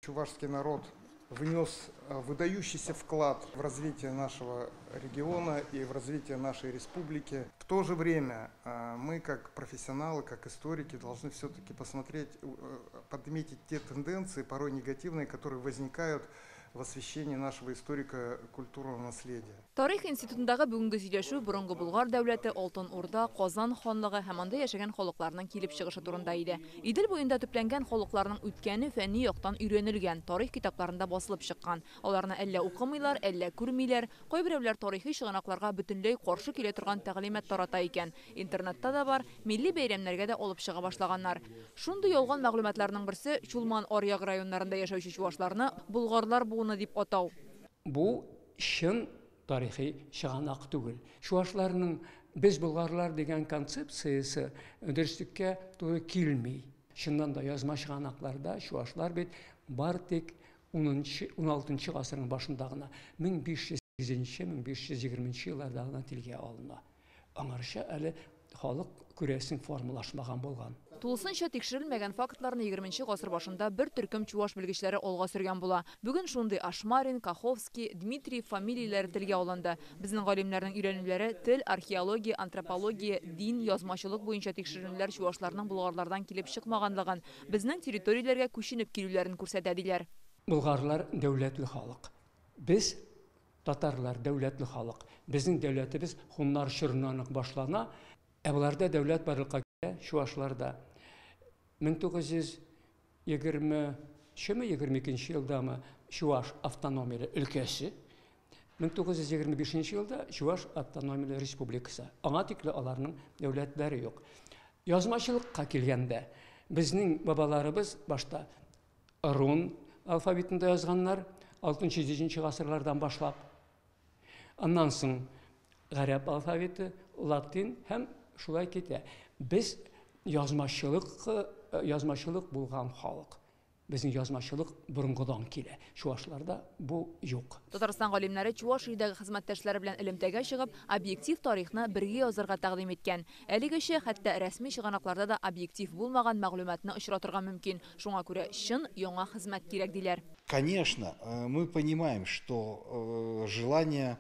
Чувашский народ внес выдающийся вклад в развитие нашего региона и в развитие нашей республики. В то же время мы, как профессионалы, как историки, должны все-таки посмотреть, подметить те тенденции, порой негативные, которые возникают в освещении нашего историко-культурного наследия. Тарих институтындагы бүгенге сөйләшү борынгы Болгар дәүләте, Алтын Урда, Казан ханлыгы һәм анда яшәгән халыкларның килеп чыгышы турында иде. Идел буенда төпләнгән халыкларның үткәне фәнни яктан өйрәнелгән, тарих китапларында басылып чыккан. Аларны әллә укымыйлар, әллә күрмиләр. Кайберәүләр тарихи чыганакларга бөтенләй каршы килә торган тәгълимат тарата икән. Интернетта да бар, милли бәйрәмнәргә дә алып чыга башлаганнар. Шундый ялган мәгълүматларның берсе Чулман аръягы районнарында яшәүче чувашларны болгарлар буыны дип атау. Бу чын тарихи чыганак түгел. Чувашларның без болгарлар дигән концепциясе дөреслеккә туры килми. Чыннан да язма чыганакларда чувашлар бит бар тик 16 гасырның башында гына, 1508, 1520 елларда гына телгә алына. Аңарча әле халык күрәсең формалашмаган булган. Тулысынча тикшерелмәгән фактларны 20 гасыр башында бер төркем чуваш белгечләре алга сөргән була. Бүген шундый Ашмарин, Каховский, Дмитриев фамилияләре телгә алынды. Безнең галимнәрнең өйрәнүләре тел, археология, антропология, дин, язмачылык буенча тикшеренүләр чувашларның болгарлардан килеп чыкмаганлыгын, безнең территорияләргә күченеп килүләрен күрсәтә, диләр. Болгарлар дәүләтле халык. Без татарлар дәүләтле халык. Безнең дәүләтебез хуннар чорыннан ук башлана. Ә боларда дәүләт барлыкка килә, чувашларда. 1920-чеме, 22 елдамы Чуваш автономияле өлкәсе, 1925 елда Чуваш автономияле республикасы. Аңа тикле аларның дәүләтләре юк. Язмачылыкка килгәндә, безнең бабаларыбыз башта рун алфавитында язганнар, 6-7 гасырлардан башлап. Аннан соң гарәп алфавиты, латин һәм шулай китә. Без язмачылык булган халык. Безнең язмачылык борынгыдан килә. Чувашларда бу юк. Татарстан галимнәре Чувашиядәге хезмәттәшләре белән элемтәгә чыгып, объектив тарихны бергә язарга тәкъдим иткән. Әлегәчә хәтта рәсми чыганакларда да объектив булмаган мәгълүматны очратырга мөмкин. Шуңа күрә чын яңа хезмәт кирәк, диләр. Конечно, мы понимаем, что желание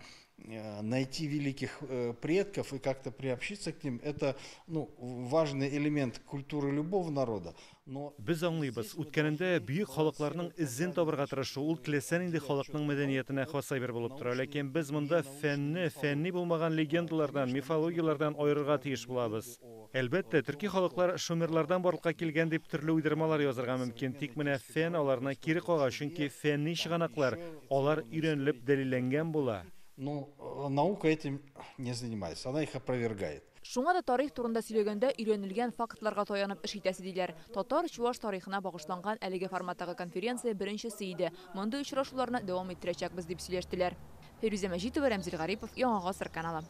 найти великих предков и как-то приобщиться к ним, это, ну, важный элемент культуры любого народа. Но Без аңлыйбыз, үткәнендә бөек халыкларның эзен табырга тырышу ул теләсә нинди халыкның мәдәниятенә хас әйбер булып тора. Ләкин без монда фәнне фәнни булмаган легендалардан, мифологияләрдән аерырга тиеш булабыз. Әлбәттә, төрки халыклар шумерлардан барлыкка килгән дип төрле уйдырмалар язарга мөмкин, тик менә фән аларны кире кага, чөнки фәнни чыганаклар алар өйрәнелеп дәлилләнгән була. Но наука этим не занимается, она их опровергает. Шуңа да тарих турында сөйләгәндә өйрәнелгән фактларга таянып эш итәсе, диләр. Татар чуваш тарихына багышланган әлеге форматтагы конференция беренчесе иде. Мондый очрашуларны дәвам иттерәчәкбез, дип сөйләштеләр. Фирүзә Мәҗитова, Рәмзил Гарипов, Яңа Гасыр каналы.